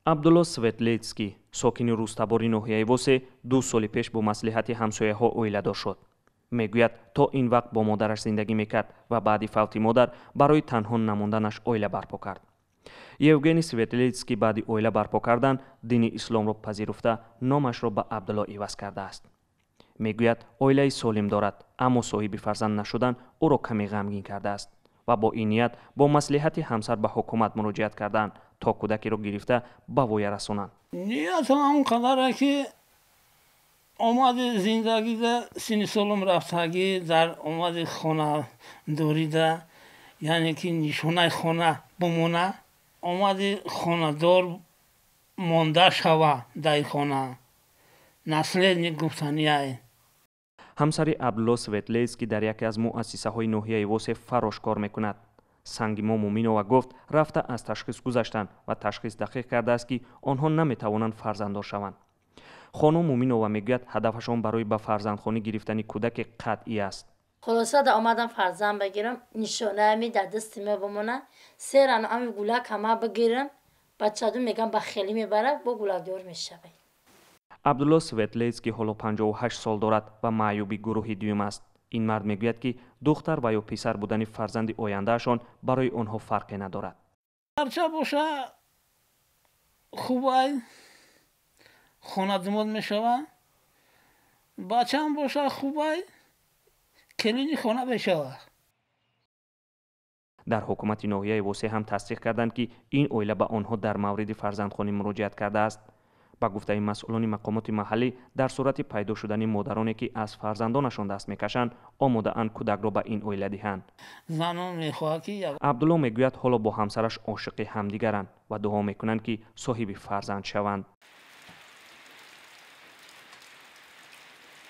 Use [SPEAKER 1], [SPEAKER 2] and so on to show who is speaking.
[SPEAKER 1] Абдулло Светлецкий, сокини рустабори ноҳияи Восе, 2 соли пеш бо маслиҳати ҳамсояҳо оиладор шуд. Мегӯяд, то ин вақт бо модараш зиндагӣ мекард ва баъди фавти модар барои танҳо намонданаш оила барпо кард. Евгений Светлецкий баъди оила барпо кардан дини исломро пазируфта, номашро ба Абдулло иваз кардааст. Мегӯяд, оилаи солим дорад, аммо соҳиби фарзанд нашудан ӯро каме ғамгин кардааст ва бо ин ният бо маслиҳати ҳамсар ба ҳукумат муроҷиат карданд, то кӯдакеро гирифта ба воя расонанд.
[SPEAKER 2] Ниятам он қадаре, ки омади зиндагида, синни солум рафтагӣ, дар омади хонадорида, яъне ки нишонаи хона бимона, омади хонадор монда шава, дар хона наследник гуфтанияй.
[SPEAKER 1] Ҳамсари Абдулло Светлецкий дар яке аз муассисаҳои ноҳияи Восе фаррош кор мекунад. Сангимо Муминова гуфт, рафта аз ташхис гузаштанд ва ташхис дақиқ кардааст, ки онҳо наметавонанд фарзанддор шаванд. Хонум Муминова мегӯяд, ҳадафашон барои ба фарзандхонӣ гирифтани кӯдаке қатъӣ аст.
[SPEAKER 3] Хулоса, да омадам фарзанд бигирам, нишонаами дар дасти ма бимона, серану ами гулак ҳама бигирам, бачаду мегам ба хелӣ мебара, бо гулакдор мешавад.
[SPEAKER 1] Абдулло Светлецкий ҳоло 58 сол дорад ва маъюби гурӯҳи дуюм аст. Ин мард мегӯяд, ки духтар ва ё писар будани фарзанди ояндаашон барои онҳо фарқе надорад.
[SPEAKER 2] Арча боша хубай, хонадумод мешава, бачаам боша хубай, келини хона мешава.
[SPEAKER 1] Дар ҳукумати ноҳияи Восе ҳам тасдиқ карданд, ки ин оила ба онҳо дар мавриди фарзандхонӣ муроҷиат кардааст. Ба гуфтаи масъулони мақомоти маҳаллӣ, дар сурати пайдо шудани модароне, ки аз фарзандонашон даст мекашанд, омодаанд кӯдакро ба ин оила диҳанд.
[SPEAKER 2] Занон мехоҳад, ки
[SPEAKER 1] Абдулло мегӯяд, ҳоло бо ҳамсараш ошиқи ҳамдигаранд ва дуо мекунанд, ки соҳиби фарзанд шаванд.